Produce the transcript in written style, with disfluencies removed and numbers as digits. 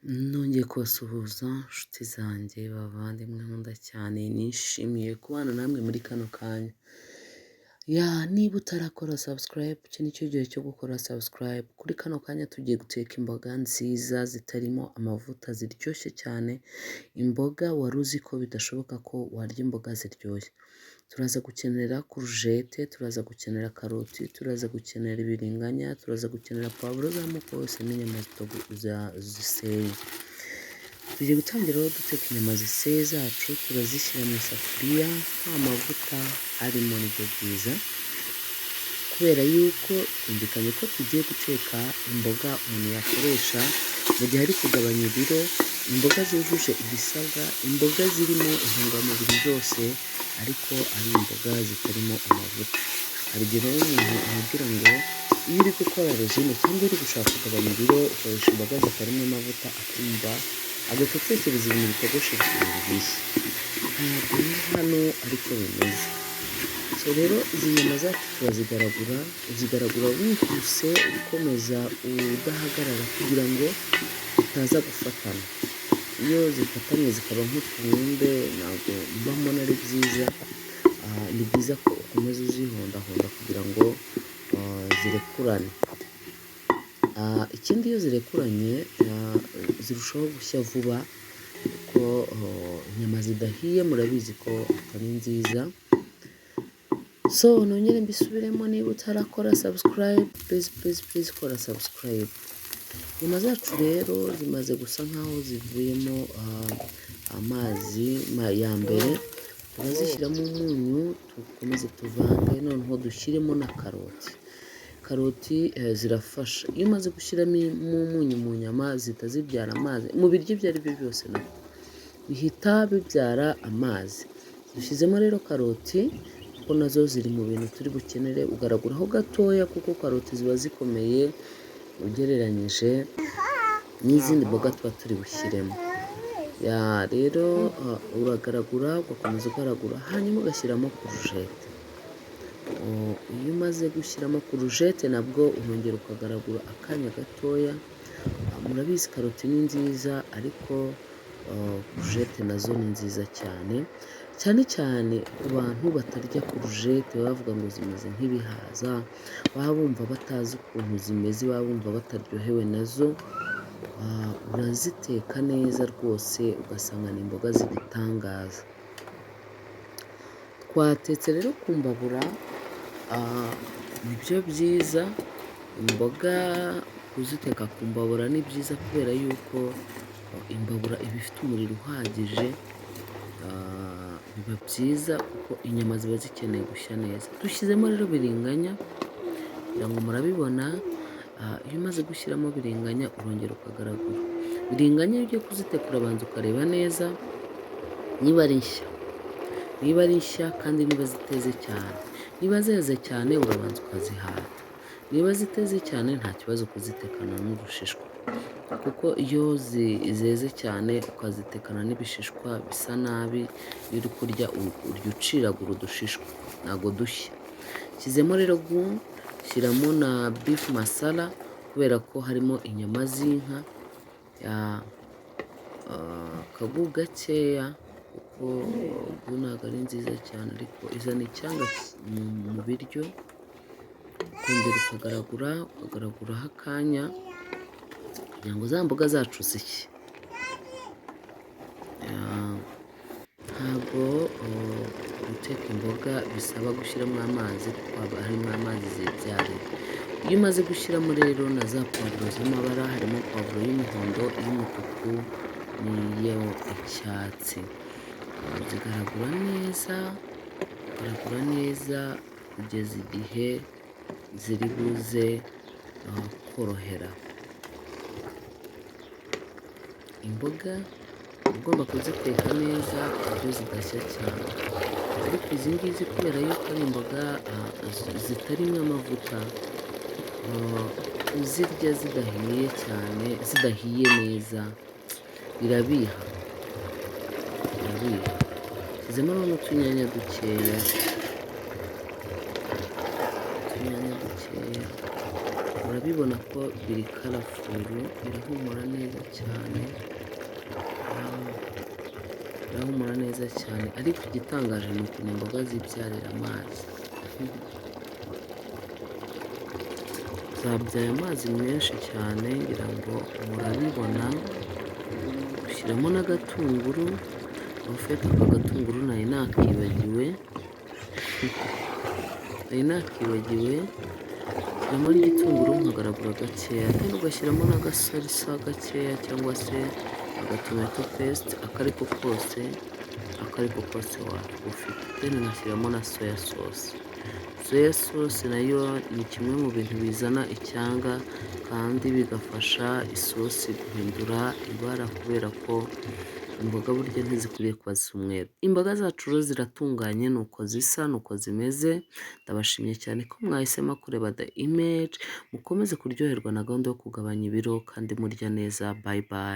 Nongeye kubasuhuza nshuti zanjye bavandimwe nkunda cyane, nishimiye kubana namwe muri kano kanya. Ya niba utarakora subscribe, iki ni cyo gihe cyo gukora subscribe. Kuri kano kanya tugiye guteka imboga nziza zitarimo amavuta, ziryoshye cyane, imboga wari uzi ko bidashoboka ko warya imboga ziryoshye. Turaza gukenera courgette, turaza gukenera karoti, turaza gukenera ibiringanya, turaza gukenera puwavuro z'amoko yose n'inyama ziseye. Tugiye gutangira rero duteka inyama ziseye zacu, turazishyira mu isafuriya nta mavuta arimo, nibyo byiza, kubera yuko twumvikanye ko tugiye guteka imboga umuntu yakoresha mu gihe ari kugabanya ibiro, imboga zujuje ibisabwa, imboga zirimo intungamubiri zose, ariko ari imboga zitarimo amavuta. Hari igihe rero umuntu amubwira ngo iyo uri gukora régime cyangwa uri gushaka kugabanya ibiro ukoresha imboga zitarimo amavuta, akumva agahita atekereza ibintu bitogosheje ibintu bishya. Ntabwo hano ariko bimeze. So rero izi nyama zacu turazigaragura, uzigaragura wihuse, ukomeza udahagarara kugira ngo zitaza gufatana. Iyo zifatanye zikaba nk'utubumbe ntabwo mba mbona ari byiza, ni byiza ko ukomeza uzihondahonda kugira ngo zirekurane. Ikindi, iyo zirekuranye zirushaho gushya vuba, kuko inyama zidahiye murabizi ko atari nziza. So nongere mbisubiremo, niba utarakora subscribe, please, please, please kora subscribe. Inyama zacu rero zimaze gusa nkaho zivuyemo amazi ya mbere, turazishyiramo umunyu, dukomeze tuvange, noneho dushyiremo na karoti. Karoti zirafasha. Iyo umaze gushyiramo umunyu mu nyama zihita zibyara amazi, mu biryo ibyo ari byo byose nako bihita bibyara amazi. Dushyizemo rero karoti kuko nazo ziri mu bintu turi bukenere, ugaraguraho gatoya kuko karoti ziba zikomeye ugereranyije n'izindi mboga tuba turi bushyiremo. Ya rero uragaragura, ugakomeza ugaragura, hanyuma ugashyiramo courgette. Iyo umaze gushyiramo courgette nabwo urongera ukagaragura akanya gatoya. Murabizi karoti ni nziza, ariko courgette nazo ni nziza cyane, cyane cyane ku bantu batarya courgette baba bavuga ngo zimeze nk'ibihaza, baba bumva batazi ukuntu zimeze, baba bumva bataryohewe nazo, uraziteka neza rwose ugasanga ni imboga z'igitangaza. Twatetse rero ku mbabura, nibyo byiza, imboga kuziteka ku mbabura ni byiza kubera yuko imbabura iba ifite umuriro uhagije, biba byiza kuko inyama ziba zikeneye gushya neza. Dushyizemo rero biringanya kugira ngo murabibona, iyo umaze gushyiramo biringanya urongera ukagaragura. Biringanya iyo ugiye kuziteka urabanza ukareba neza niba ari nshya, niba ari nshya kandi niba ziteze cyane. Niba zeze cyane urabanza ukazihata, niba ziteze cyane nta kibazo kuzitekana n'urushishwa, kuko iyo zeze cyane ukazitekana n'ibishishwa bisa nabi, iyo uri kurya urya uciragura udushishwa, ntabwo dushya. Nshyizemo rero shyiramo na beef masala kubera ko harimo inyama z'inka, akagu gakeya kuko gu ntabwo ari nziza cyane ariko izana icyanga mu biryo, ukongera ukagaragura, ukagaraguraho akanya kugira ngo za mboga zacu zishye. Ntabwo guteka imboga bisaba gushyiramo amazi kuko haba harimo amazi zibyarira. Iyo umaze gushyiramo rero na za puwavuro z'amabara, harimo puwavuro y'umuhondo, iy'umutuku n'iy'icyatsi, uzigaragura neza, ugaragura neza kugeza igihe ziri buze korohera. Imboga uba ugomba kuziteka neza ku buryo zidashya cyane, ariko izi ngizi kubera yuko ari imboga zitarimo amavuta, kuzirya zidahiye cyane, zidahiye neza birabiha, birabiha. Nshyizemo n'utunyanya dukeya, utunyanya dukeya. Urabibona ko biri colorful, birahumura neza cyane, birahumura neza cyane. Ariko igitangaje ni ukuntu imboga zibyarira amazi. Zabyaye amazi menshi cyane, ngira ngo murabibona. Ushyiramo n'agatunguru, ufite aka gatunguru nari nakibagiwe, nari nakibagiwe. Shyiramo n'igitunguru nkagaragura gakeya, then ugashyiramo n'agasalsa gakeya cyangwa se agatomato paste, akariko kose, akariko kose waba ufite. Then ngashyiramo na soya sauce. Soya sauce nayo ni kimwe mu bintu bizana icyanga kandi bigafasha isosi guhindura ibara, kubera ko imboga burya ntizikwiriye kuba zisa umweru. Imboga zacu rero ziratunganye, ni uko zisa, ni uko zimeze. Ndabashimiye cyane ko mwahisemo kureba The Image, mukomeze kuryoherwa na gahunda yo kugabanya ibiro kandi murya neza. Bye bye.